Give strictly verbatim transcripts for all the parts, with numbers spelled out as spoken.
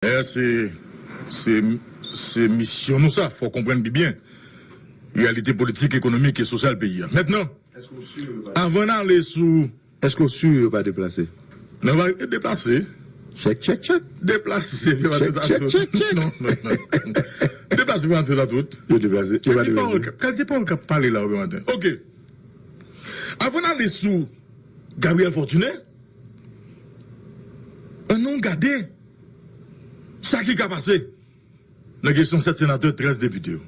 Dayè, se, se, se misyon nou sa, fò w konprann pi byen reyalite politik, ekonomik e sosyal peyi a. Mentnan, avan n ale sou. Èske w si yo pa deplase? Non, yo pa deplase. Tchèk, tchèk, tchèk. Deplase, se pa tchèk, tchèk, tchèk, tchèk. Non, non, non. Deplase, pa antre nan tout. Yo deplase, yo pa deplase. Kalite pawòl k ap pale la, Obè Maten. Oke. Avan n ale sou Gabriel Fortuné, ann nou gade sa ki ka pase nan kesyon sèt senatè, trèz depite yo.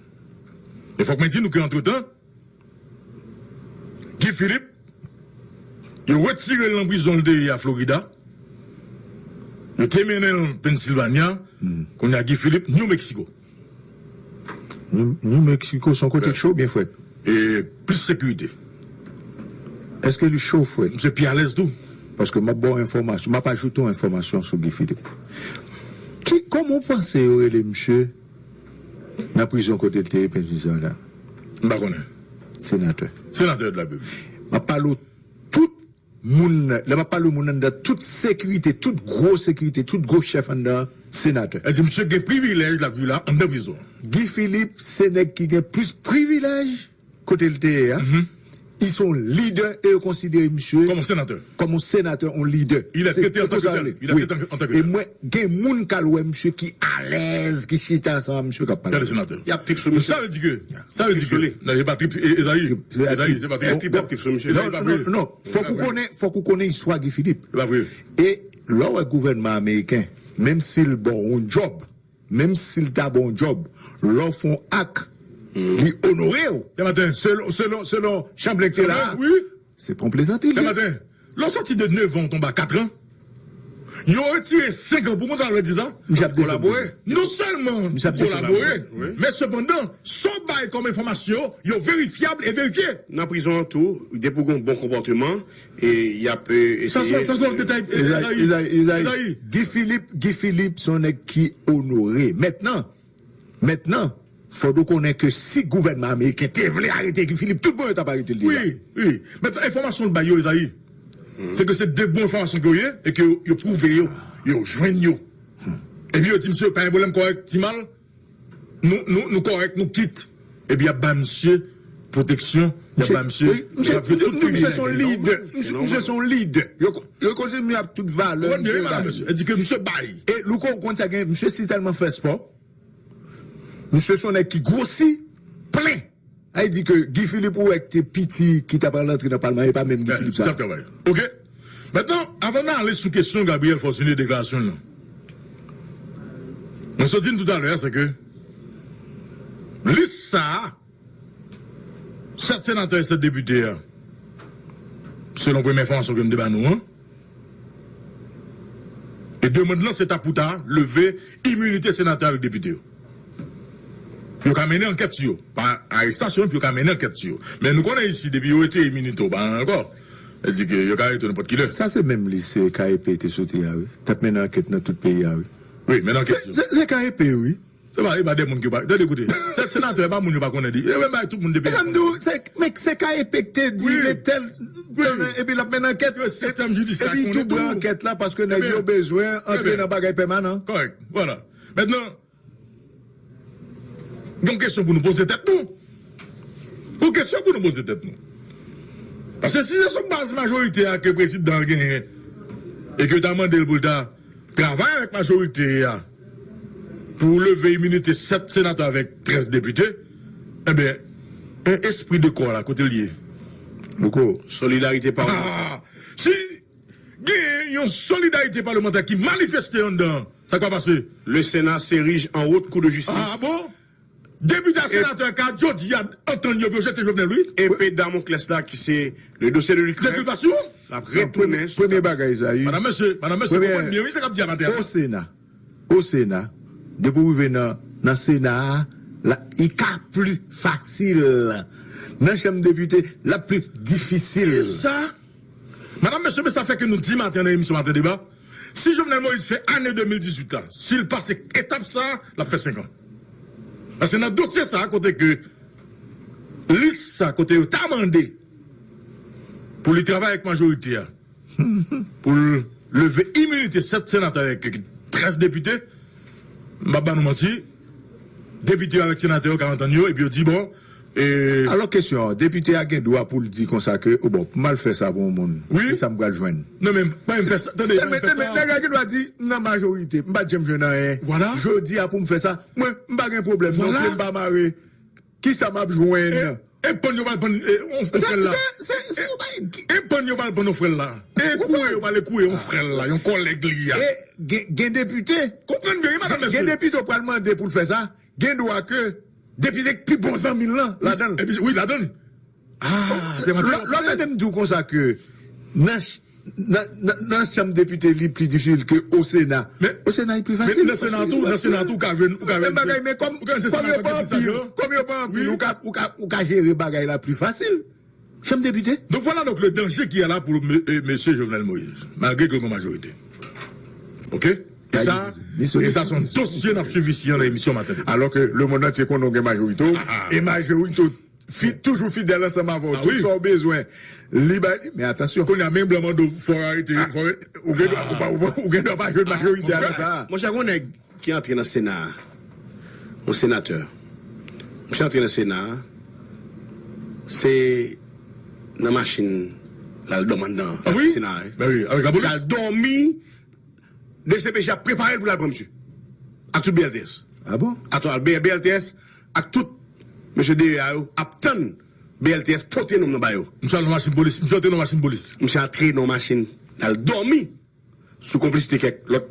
E fòk mwen di nou ke antretan, Guy Philippe, yo retire l nan prizon l te ye a Florida. Yo te mennen l Pennsylvania. Kounye a Guy Philippe, New Mexico. New, New Mexico, se yon kote k cho byen frèt. E plis sekirite. Èske li cho frèt? Misye pi alèz tou. Paske m ap ba w enfòmasyon, m ap ajoute yon enfòmasyon sou Guy Philippe. Ki, kòman w panse yo rele misye nan prizon kote l te ye Pennsylvania? M pa konnen. Senatè. Senatè de la Bib. M ap pale w tout moun nan, lè m ap pale w moun anndan, tout sekirite, tout gwo sekirite, tout gwo chèf anndan, senatè. Sa di misye gen privilèj l ap viv la anndan prizon. Guy Philippe se nèg ki gen plis privilèj kote l te ye a. Li se yon lidè e yo konsidere misye kòm yon senatè, kòm yon senatè, yon lidè. Il est traité en tant que tel. Il est traité en tant que tel. E mwen, gen moun k al wè misye ki alèz, ki chita ansanm ak misye k ap pale. Gade senatè. Y ap trip sou misye. Sa vle di ke, sa vle di ke, non, se pa trip, e, Ezayi. Ezayi, se pa trip. Y ap trip sou misye. Non, non, non. Fòk ou konnen, fòk ou konnen istwa Guy Philippe. Se pa vre. E lè w wè gouvènman ameriken, menm si l ba w yon djòb, menm si l ta ba w yon djòb, lè w fè yon ak, li onore w. Selon, selon, selon Chamblin ki te la a, se pa yon plezantri li ye. Lè w soti de nevan, w tonbe a kat an, yo retire senk an pou moun sa vle di sa. Misye ap desann. Non sèlman ou kolabore, men sepandan, sa w bay kòm enfòmasyon, yo verifyab e verifye. Nan prizon an tou, depi w gen yon bon konpòteman, e y ap, e, eseye. Sa se yon detay, Ezayi. Ezayi, Ezayi. Guy Philippe, Guy Philippe se yon nèg ki onore. Mentnan, mentnan, fò w konnen ke si gouvènman ameriken te vle arete Guy Philippe, tout bon yo t ap arete l deja. Wi, wi. Mentnan, enfòmasyon l bay yo, Ezayi, se ke se de bon enfòmasyon ke yo ye, e ke yo, yo pwouve yo, yo jwenn yo. Epi yo di, "Misye, pa gen pwoblèm, kòrèk, ti mal, nou, nou, nou kòrèk, nou kit." Epi y ap ba misye pwoteksyon, y ap ba misye, y ap jwe tout kriminèl. Misye se yon lidè. Misye, misye se yon lidè. Yo, yo kontinye ap tout valè misye bay. E di ke misye bay. E Louko, ou konn sa gen, misye si tèlman fè spò. Misye se yon nèg ki gwosi, plen. Sa vle di ke Guy Philippe ou wè ki te piti, ki ta pral antre nan palman, e pa menm Guy Philippe sa. Oke. Mentnan, avan n ale sou kesyon Gabriel Fortuné, deklarasyon l lan, mwen sot di n toutalè a, se ke lis sa a, sèt senatè e sèt depite a, selon premye enfòmasyon ke m te ba nou an, e demann lan se ta pou ta leve iminite senatè avèk depite yo. Yo ka mennen ankèt sou yo. Pa arestasyon, epi yo ka mennen ankèt sou yo. Men nou konnen isi, depi yo retire iminite w, pa ankò. Sa vle di ke yo ka arete w nenpòt ki lè. Sa se menm lis K E P te soti a, wi. T ap mennen ankèt nan tout peyi a, wi. Wi, mennen ankèt sou yo. Se, se K E P, wi. Se pa, e pa de moun ki pa, tande, koute. Sèt senatè, e pa moun yo pa konnen li. E menm bagay tout moun te peye. Sa m di w, se, men se K E P ki te di, men tèl, tèl, epi l ap mennen ankèt. Yo, sistèm jidisyè konnen tou. Epi tou bwè ankèt la, paske nèg yo bezwen antre nan bagay pèmanan. Kòrèk, vwala. Mentnan, gen yon kesyon pou nou poze tèt nou. Yon kesyon pou nou poze tèt nou. Paske si se sou baz majorite a ke prezidan an genyen, e ke yo ta mande l pou l ta travay avèk majorite a pou leve iminite sèt senatè avèk trèz depite, enben, e espri de kò la, kote l ye? Louko, solidarite pa. Ah, si gen yon solidarite palemantè ki manifeste anndan, sa k pa pase? Le Sénat s'érige en haute cour de justice. Ah bon? Depite a, senatè ka jodi a antann yo pou yo jete Jovenel, wi. Epe Damoklès la ki se le dosye de l'Ukraine. De tout fason, l ap retounen sou premye bagay, Ezayi. Madanm, mesye, madanm, mesye, konprann byen, wi, sa k ap di a maten an. O Sena, o Sena, depi w rive nan, nan Sena a, la, li ka pli fasil. Nan Chanm Depite, l ap pli difisil. E sa, madanm, mesye, men sa fè ke nou di maten nan emisyon Maten Deba, si Jovenel Moïse fè ane de mil dizuit la, si l pase etap sa, l ap fè senk an. Paske nan dosye sa, kote ke lis sa, kote yo ta mande pou li travay ak majorite a, pou l leve iminite sèt senatè avèk trèz depite, M p ap ba nou manti. Depite yo avèk senatè yo ka antann yo, epi yo di, bon, e, Alò, kesyon an, depite a gen dwa pou l di konsa ke, o bon, pou m al fè sa pou yon moun, Wi. Kisa m pral jwenn? Non, men, pa menm fè sa. Tande, pa menm fè sa. Nèg la gen dwa di, m nan majorite, m pa t janm jwenn anyen. Vwala. Jodi a pou m fè sa, mwen, m pa gen pwoblèm, non, Vwala. Pye m pa mare. Kisa m ap jwenn? E, e pann yo pral pann, e, on, on frè la. Se, se, se, se yon bagay ki E pann yo pral pann on frè la. E kouri yo pral kouri on frè la, yon kòlèg li a. E gen, gen depite. Konprann byen, wi, madanm, Gen, gen mesye. Depite yo pral mande pou l fè sa. Gen dwa ke depite k pi bon zanmi l lan, ladan l. Epi, wi, ladan l. Ah, Lò, lò, tande m di w konsa ke nan ch- nan, nan, nan chanm depite li pli difisil ke o Sena. Men, O Sena li pli men fasil. Nan Sena tou, nan Sena tou, ou ka jwenn, ou ka jwenn. Men bagay, men kòm, ou ka jwenn kòm yo pa anpil, kòm yo pa anpil, Wi. Ou ka, ou ka, ou ka jere bagay la pli fasil. Chanm depite. Donk, vwala donk le danje ki a la pou me- e, mesye Jovenel Moïse, malgre ke l gen majorite. Oke? E sa, e sa se yon dosye n ap swiv isi an nan emisyon maten. Alò ke lemonn antye konnen w gen majorite w, Ah, ah. E majorite w fi- toujou fidèl ansanm avè w. Ah, Tout wi. Sa w bezwen, li bay li. Men atansyon. Kounye a, men blan mande w fò arete, Ah. Fò, ou gen dwa, ou pa, ou pa, ou gen dwa pa jwenn Ah, majorite a nan sa. Monchè, gon nèg ki antre nan Sena a, yon senatè. Misye antre nan Sena a, se nan machin l al dòmi anndan Ah, wi? Sena a, wi. Ben wi, avèk lapolis. L al dòmi, D C P J ap prepare l pou l al pran misye. Ak tout B L T S. Ah bon? Atò, B- B L T S ak tout mesye dèyè a yo ap tann B L T S pote nonm nan ba yo. Misye al nan machin polis, misye antre nan machin polis. Misye antre nan machin, l al dòmi sou konplisite kèk lòt,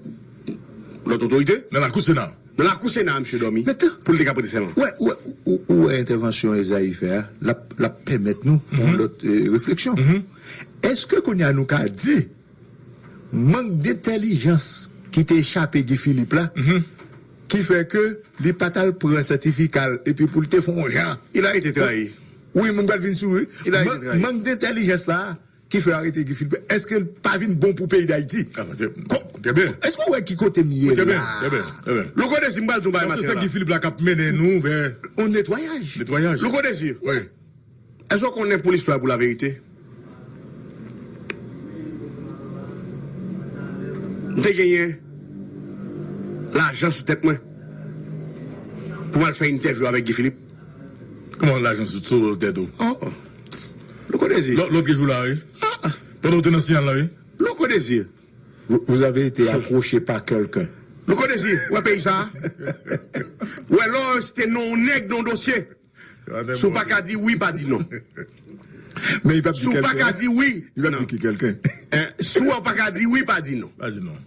lòt otorite. Nan lakou Sena. Nan lakou Sena, misye dòmi. Pou l te ka prete sèman. Wè, wè, ou, ou wè entèvansyon Ezayi fè a, l ap, l ap pèmèt nou fè yon lòt, eh, refleksyon. Èske kounye a nou ka di mank dentèlijans ki te chape Guy Philippe la, ki fè ke li pa t al pran sètifika l, epi pou l te fè yon jan. Il a été trahi. Wi, moun pral vin sou li. Il a été trahi. Mank dentèlijans la ki fè arete Guy Philippe, èske l pa vin bon pou peyi Dayiti? Ah, trè, trè byen. Èske w wè ki kote m ye la? Trè byen, trè byen, trè byen. Louko Désir, m pral di w bagay maten la. Se Guy Philippe la k ap mennen nou vè yon netwayaj. Netwayaj. Louko Désir. Wi. Èske w konnen pou listwa, pou laverite, m te genyen lajan sou tèt mwen pou m al fè entèvyou avèk Guy Philippe? Kòman lajan sou, sou tèt ou? Oh, oh. Louko Désir. Lò- Lòt jou la, wi. Ah, ah. Pandan w te nan siyal la, wi. Louko Désir. Vous, vous avez été approché par quelqu'un. Louko Désir, wè peyi sa a. Wè lè w site non yon nèg nan yon dosye. Si w pa ka di wi, pa di non. Men li p ap di Si w pa ka di wi, Li p ap non. Di ki kèlken. Hein, si w pa ka di wi, pa di non. Pa di non.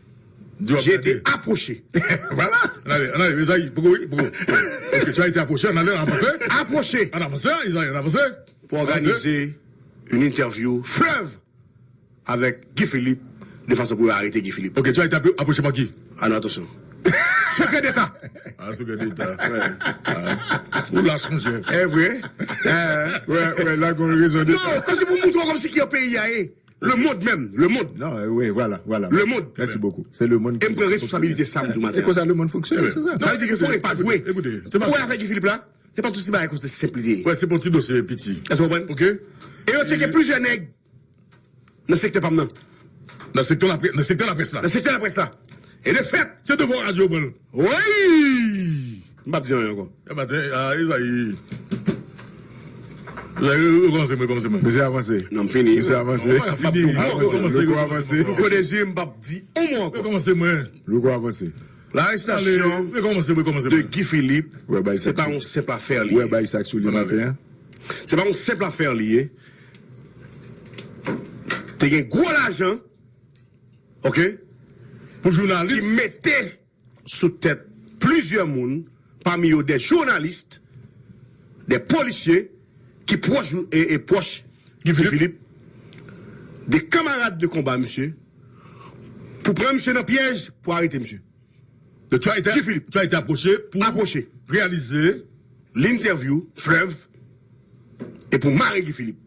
Di w ap J'ai été gade. Approché. Voilà. Ann ale, ann ale, Ezayi, poko wi, poko. Ok, tu as été approché, ann ale, ann avanse. Approché. Ann avanse, Ezayi, ann avanse. Pou òganize yon entèvyou flèv avèk Guy Philippe, de fason pou yo arete Guy Philippe. Ok, tu as été appro- approché par qui? Ah non, atansyon. Sekrè deta. Ah, sekrè deta. Ou la sonje. E vre. Wè, wè, la gon rezon de Non, kòmsi pou moutre w kòmsi ki an peyi a ye. Le monde menm, le monde. Non, wi, vwala, vwala. Le monde. Merci beaucoup. C'est le monde E m pran responsabilite sa m di w maten. E konsa le monde fonctionne, c'est ça. Sa vle di ke fò w pa jwe. Ekoute, se pa Ou wè afè Guy Philippe la, se pa tout ti bagay konsa senp li ye. Wè, se pa yon ti dosye piti. Èske w konprann? Ok. E yo tcheke plizyè nèg nan sektè pa m nan. Nan sektè laprès, nan sektè laprès la. Nan sektè laprès la. E de fèt, Se devwa radyo pran l. Wi! M p ap di anyen ankò. E maten, a, Ezayi. Ezayi, rekòmanse mwen, rekòmanse mwen. Mesye avanse. Non, m fini. Mesye avanse. Avanse. Louko avanse. Louko Désir, m p ap di yon mo ankò. Rekòmanse mwen. Louko avanse. Larestasyon de Guy Philippe, se pa yon senp afè li ye. Wè bay sa k sou li maten an. Se pa yon senp afè li ye. Te gen gwo lajan, ok, pou jounalis ki mete sou tèt plizyè moun, pami yo de jounalis, de polisye ki pwòch e, e pwòch Guy Philippe, de kanmarad de konba misye, pou pran misye nan pyèj, pou arete misye. Donk, tu as été, Guy Philippe. Tu as été approché pour Apwoche. Réaliser L entèvyou Flèv e pou mare Guy Philippe.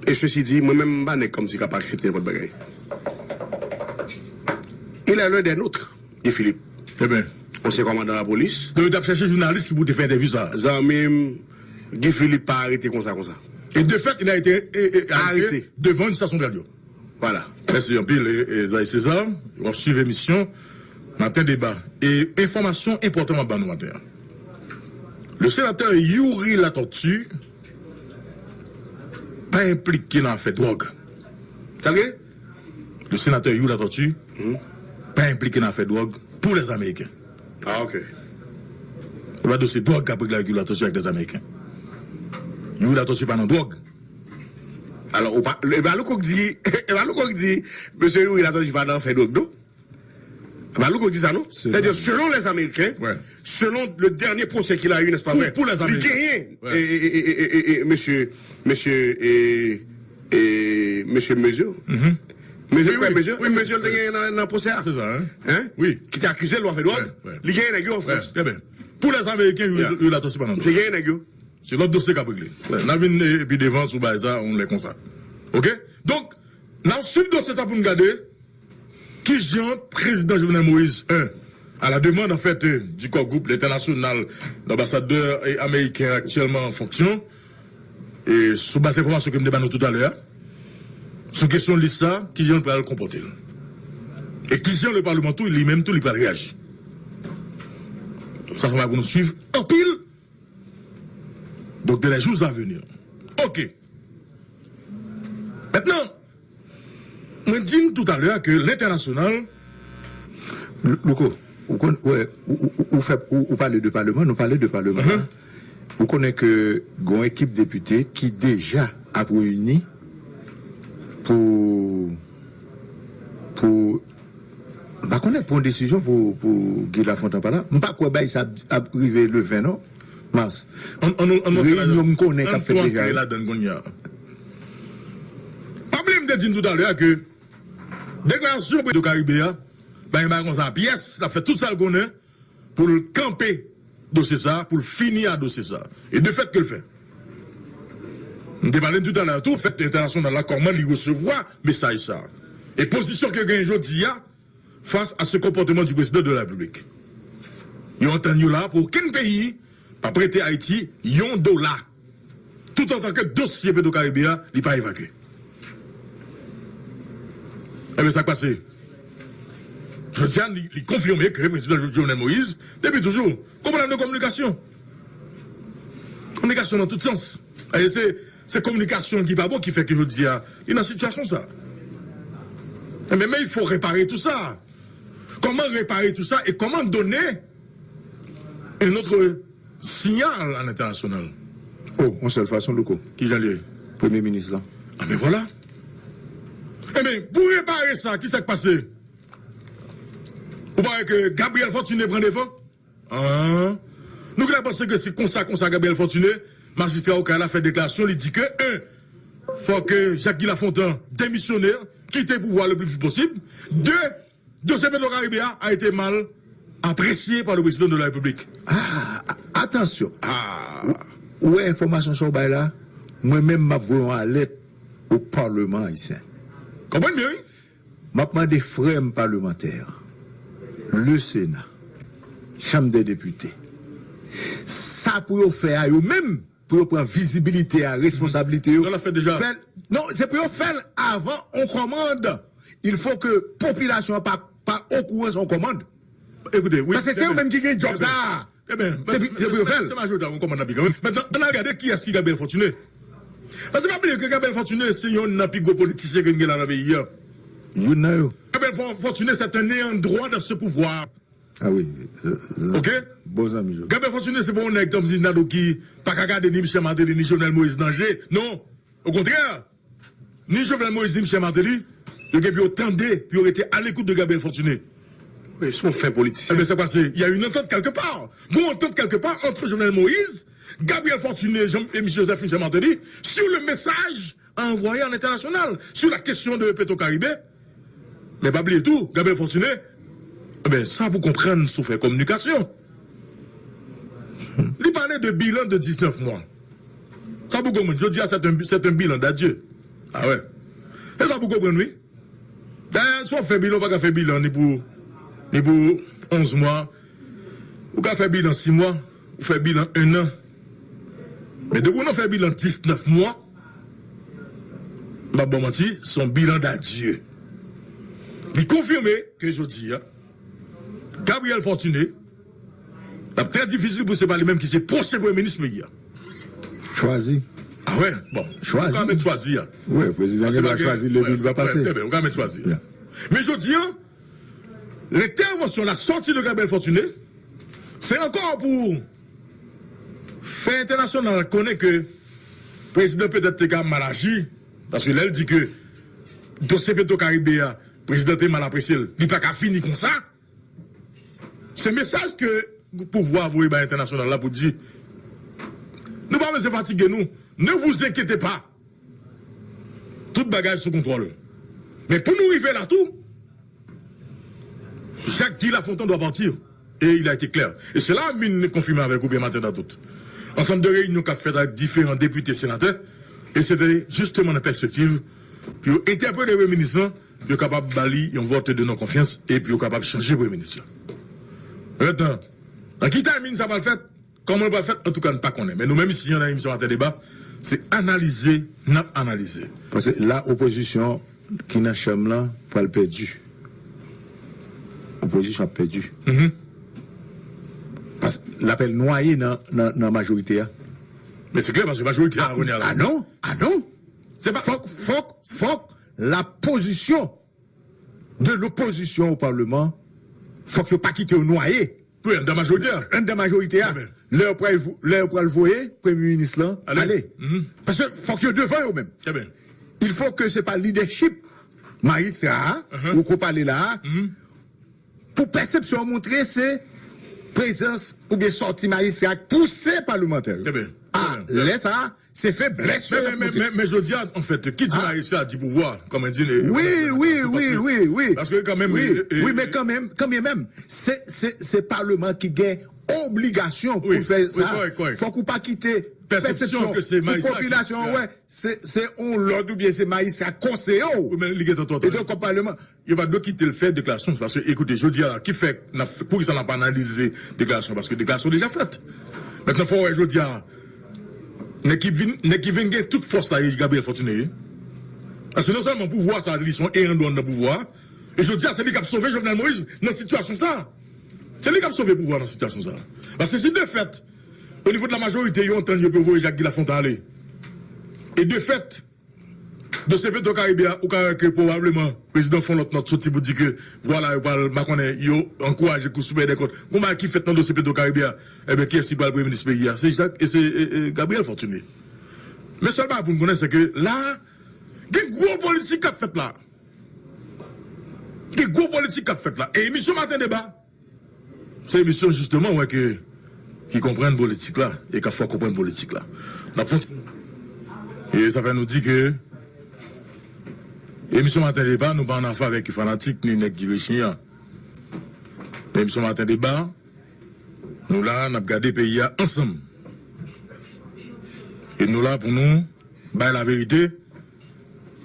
E sesi di, mwen menm m pa nèg kòmsi k ap aksepte nenpòt bagay. Il est l'un des nôtres, Guy Philippe. Ebyen. Ansyen kòmandan lapolis. Donk, yo t ap chèche jounalis ki pou te fè entèvyou sa a. Zanmi m, Guy Philippe pa arete konsa, konsa. Et de fait, il a été, e, e, arrêté devant une station de radio. Vwala. Mèsi anpil, e, e, Zay César. W ap swiv emisyon. Maten deba. E enfòmasyon enpòtan m ap ba nou maten an. Le sénateur Youri Latortue pa enplike nan afè dwòg. Sa l ye? Le sénateur Youri Latortue pa enplike nan afè dwòg pou lèzameriken. Ah, ok. Se pa dosye dwòg k ap regle avèk Youri Latortue ak lèzameriken. Youri Latortue pa nan dwòg. Alò, ou pa, e pa louko k di, e pa louko k di, mesye Youri Latortue pa nan afè dwòg, non? E pa louko k di sa, non? C'est-à-dire, selon les Américains, selon le dernier procès qu'il a eu, n'est-ce pas, pour, pour les Américains, li genyen, e, e, mesye, mesye, e, e, mesye Mezyo. Mezyo, wi, wi, Mezyo, wi, Mezyo, li te genyen nan, nan pwosè a. Se sa, hein? Hein? Wi. Ki te akize l dwa fè dwòg. Li genyen nèg yo an Frans. Trè byen. Pou lèzameriken, Youri Latortue pa nan dwòg. Misye genyen nèg yo. Se lòt dosye k ap regle. N a vin, e, pi devan sou bagay sa, yon lè konsa. Oke? Donk, n a swiv dosye sa pou n gade kijan prezidan Jovenel Moïse, un, à la demande, en fait, euh, du core groupe, l'international, l'ambassadeur, euh, américain actuellement en fonction, e sou baz enfòmasyon ke m te ba nou toutalè a, sou kesyon lis sa, kijan l pral konpòte l. E kijan le Parlement tou, li menm tou, li pral reyaji. Sa fè m ap pou nou swiv anpil. Donc, dans les jours à venir. Ok. Maintenant, mwen di n toutalè a ke lentènasyonal. Louko, ou konn, wè, ou, ou, ou, ou fè, ou, ou pale de paleman, nou pale de paleman. Ou konnen ke gon ekip depite ki deja ap reyini pou, pou, m pa konnen, pran desizyon pou, pou Guy Lafontant pa la. M pa kwè bay sa ap, ap rive le ven non, mas. An, an nou, an nou fè ladan. Reyinyon m konnen k ap fèt deja. An nou antre ladan kounye a. Pa bliye m te di n toutalè a ke deklarasyon Petro Caribe a, bay bagay konsa pyès, l ap fè tout sa l konnen pou l kanpe dosye sa, pou l fini a dosye sa. E de fèt ke l fè. M te pale n toutalè a tou, fèt entènasyonal la, kòman li resevwa mesaj sa. E pozisyon ke genyen jodi a, fas a se konpòteman di prezidan de la Repiblik. Yo antann yo la pou okenn peyi pa prete Ayiti yon dola. Tout antan ke dosye Petro Caribe a, li pa evakye. Ebyen, sa k pase? Jodi a, li, li konfime ke prezidan Jovenel Moïse, depi toujou, gon pwoblèm de kominikasyon. Kominikasyon nan tout sans. E se, se kominikasyon ki pa bon ki fè ke jodi a, li nan sitiyasyon sa. Ebyen, mais il faut réparer tout ça. Comment réparer tout ça et comment donner un autre signal à l'international? Oh, yon sèl fason, Louko. Kijan l ye? Premye minis lan. Ah, ben voilà. Ebyen, pou repare sa, ki sa k pase? Ou pa wè ke Gabriel Fortuné pran devan? Ah. Nou genlè panse ke se konsa, konsa Gabriel Fortuné, majistra Okay la, fè deklarasyon, li di ke, un, fò ke Jacques Guy Lafontant demisyone, kite pouvwa le pli vit posib. De, dosye Petro Caribe a a été mal apprécié par le président de la République. Ah, atansyon. Ah. Ou, ou wè enfòmasyon sa w bay la, mwen menm m ap voye yon alèt o Paleman ayisyen. Konprann byen, wi. M ap mande frè m palemantè, le Sena, Chanm dè Depite, sa pou yo fè a yo menm, pou yo pran vizibilite a, responsablite yo. Yo la fè deja. Fè l, non, se pou yo fè l avan on kòmand. Il faut que popilasyon an pa, pa okouran se on kòmand. Ekoute, wi, paske se yo menm ki gen djòb sa a. Trè byen. Se, se pou yo fè l. Se majorite a, on kòmand nan pi kanmenm. Mentnan, ann al gade kiyès ki Gabriel Fortuné. Paske pa bliye ke Gabriel Fortuné se yonn nan pi gwo politisyen ke n gen la nan peyi a. Youn nan yo. Gabriel For-, Fortuné, c'est un ayant droit dans ce pouvoir. Ah wi. Ok? Bon zanmi, Joe. Gabriel Fortuné, se pa yon nèg tankou Nado ki pa ka gade ni Michel Martelly, ni Jovenel Moïse nan je. Non. Okontrè, ni Jovenel Moïse, ni Michel Martelly, yo gen pou yo tande, pou yo rete à l'écoute de Gabriel Fortuné. Wi, se yon fen politisyen. Ebyen, sa k pase, il y a une entente quelque part. Gon antant quelque part entre Jovenel Moïse, Gabriel Fortuné, Jean, et Michel Joseph, Michel Martelly, sur le message à envoyer à l'international, sur la question de Petro-Caribe. Men pa bliye tou, Gabriel Fortuné, ebyen, sa pou konprann sou fè kominikasyon. Li pale de bilan de diznèf mwa. Sa pou konprann, jodi a, c'est un, c'est un bilan d'adieu. Ah ouais. E sa pou konprann, wi. Dayè, si w ap fè bilan, ou pa ka fè bilan ni pou, ni pou onz mwa. Ou ka fè bilan sis mwa, ou fè bilan en an. Men depi w nan fè bilan diznèf mwa, m p ap ba w manti, se yon bilan d'adieu. Li konfime ke jodi a, Gabriel Fortuné, l ap trè difisil pou se pa li menm ki se pwochen premye minis peyi a. Chwazi. A wè, bon. Chwazi. Ou ka met chwazi a. Wi, prezidan gen dwa chwazi lebi li va pase. Ou ka met chwazi a. Men jodi a, lentèvansyon la sòti de Gabriel Fortuné, se ankò pou fè entènasyonal la konnen ke prezidan petèt te ka mal aji, paske lè l di ke dosye Petro Caribe a, prezidan te mal apresye l, li pa ka fini konsa. Se mesaj ke pouvwa a voye bay entènasyonal la pou di, nou pa bezwen fatige nou, ne vous inquiétez pas. Tout bagay sou kontwòl. Men pou nou rive la tou, Jacques Guy Lafontant doit partir. Et il a été clair. Et c'est là, Mine confirmé avec ou bien matin dans tout. Ensemble de réunions qu'a fait avec différents députés, sénateurs, et c'était justement dans la perspective pou yo entèpele premye minis lan, pou yo kapab ba li yon vòt de non konfyans e pou yo kapab chanje premye minis la. Mentnan, nan ki timing sa pral fèt, kòman l pral fèt, antouka n pa konnen. Men nou menm isi an nan emisyon Maten Deba, se analize n ap analize. Paske la opozisyon ki nan chanm lan pral pèdi. Opozisyon ap pèdi. Paske l ap nwaye nan, nan, nan majorite a. Men se klè paske majorite a kounye a la. A non, a non. Se pa. Fòk, fòk, fòk la pozisyon de lopozisyon o palman, fòk yo pa kite yo nwaye. Wi, anndan majorite a. Anndan majorite a. Lè yo pral, lè yo pral voye premye minis lan ale. Paske fòk yo devan yo menm. Il faut que se pa lidèchip majistra a ou ko pale la a, pou pèsepsyon an montre se prezans oubyen sòti majistra a k pouse palmantè yo. A, lè sa a, se feblès yo y ap montre. Men jodi a, anfèt, ki di majistra a di pouvwa, kòm di. Wi, wi, wi, wi, wi. Paske kanmenm. Wi, men kanmenm, kanmenm, se, se, se palman ki gen obligasyon pou fè sa. Fòk ou pa kite pèsepsyon pou popilasyon an wè se, se yon lòd oubyen se majistra k konseye w. Wi, men li gentan twò ta. E donk, kòm palman. Yo pa dwe kite l fè deklarasyon. Paske, ekoute, jodi a la, ki fè n ap, poukisa n ap analize deklarasyon? Paske deklarasyon deja fèt. Mentnan, fò w wè jodi a, nèg ki vin, nèg ki vin gen tout fòs la, e Gabriel Fortuné ye. Paske non sèlman pouvwa sa, li se yon eran dwàn nan pouvwa a, e jodi a, se li k ap sove Jovenel Moïse nan sitiyasyon sa. Se li k ap sove pouvwa nan sitiyasyon sa. Paske si defèt, o nivo de la majorite, yo antann yo pou yo voye Jacques Guy Lafontant ale. E defèt, dosye Petro Caribe a, ou ka wè ke pwobableman prezidan fè yon lòt nòt soti pou di ke, vwala, yo pral, m pa konnen, yo ankouraje kou sou pèdè kòt. Gon bagay ki fèt nan dosye Petro Caribe a, enben, kiyès ki pral premye minis peyi a? Se Jacques, e se, e, e, Gabriel Fortuné. Men sèl bagay pou n konnen, se ke la, gen gwo politik k ap fèt la. Gen gwo politik k ap fèt la. E emisyon Maten Deba, se emisyon, jisteman, wè ke, ki konprann politik la e k ap fè w konprann politik la. N ap fè yon ti. E sa fè nou di ke emisyon Maten Deba, nou pa ann afè avèk fanatik ni nèg ki rechiyen. Men emisyon Maten Deba, nou la, n ap gade peyi a ansanm. E nou la pou nou bay laverite,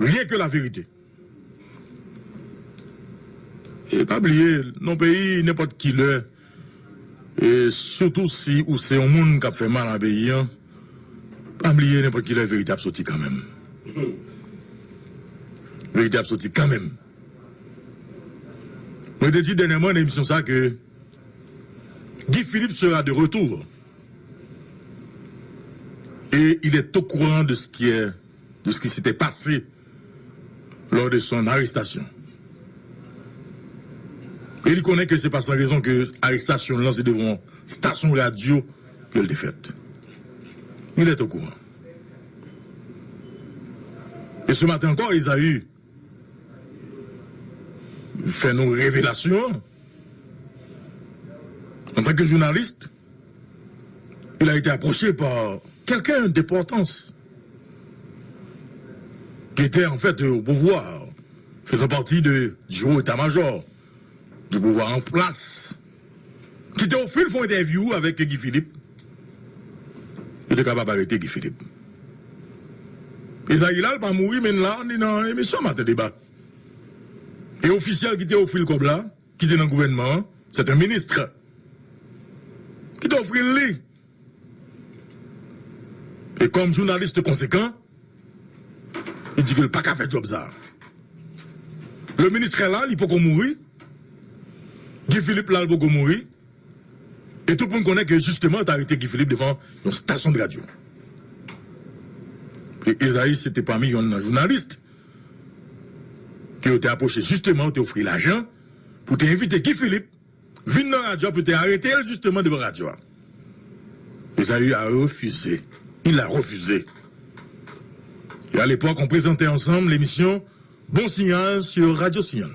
rien que la vérité. E pa bliye, nan peyi, nenpòt ki lè, e sitou si ou se yon moun k ap fè mal a peyi an, pa bliye, nenpòt ki lè, verite ap soti kanmenm. Verite ap soti kanmenm. Mwen te di dènyèman nan emisyon sa ke Guy Philippe sera de retour. Et il est au courant de ce qui est, de ce qui s'était passé lors de son arrestation. E li konnen ke se pa san rezon ke arestasyon l lan se devan yon stasyon radyo ke l te fèt. Il est au courant. E ce matin encore, Esaü fè nou revelasyon an. En tant que journaliste, il a été approché par quelqu'un d'importance qui était en fait au pouvoir, faisant partie de, du haut état-major du pouvoir en place, ki te ofri l fè yon entèvyou avèk Guy Philippe. Yo te kapab arete Guy Philippe. Esaü la, l pa mouri, men l la, li nan emisyon Maten Deba. E ofisyèl ki te ofri l kòb la, ki te nan gouvènman an, c'est un ministre, ki te ofri l li. E kòm jounalis konsekan, li di ke l pa ka fè djòb sa a. Le ministre la, li poko mouri. Guy Philippe la, l poko mouri. E tout moun konnen ke jisteman, yo te arete Guy Philippe devan yon stasyon de radyo. E Esaü, se te pami yon nan jounalis ke yo te apwoche jisteman, yo te ofri lajan pou te envite Guy Philippe vin nan radyo a pou te arete l jisteman devan radyo a. Esaü a refize. Il a refusé. E a lepòk, on prezante ansanm lemisyon Bon Signal sur Radio Signal.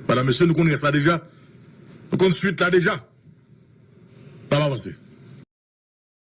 Madanm, mesye, nou konn rès la deja. Nou konn swit la deja. N ap avanse.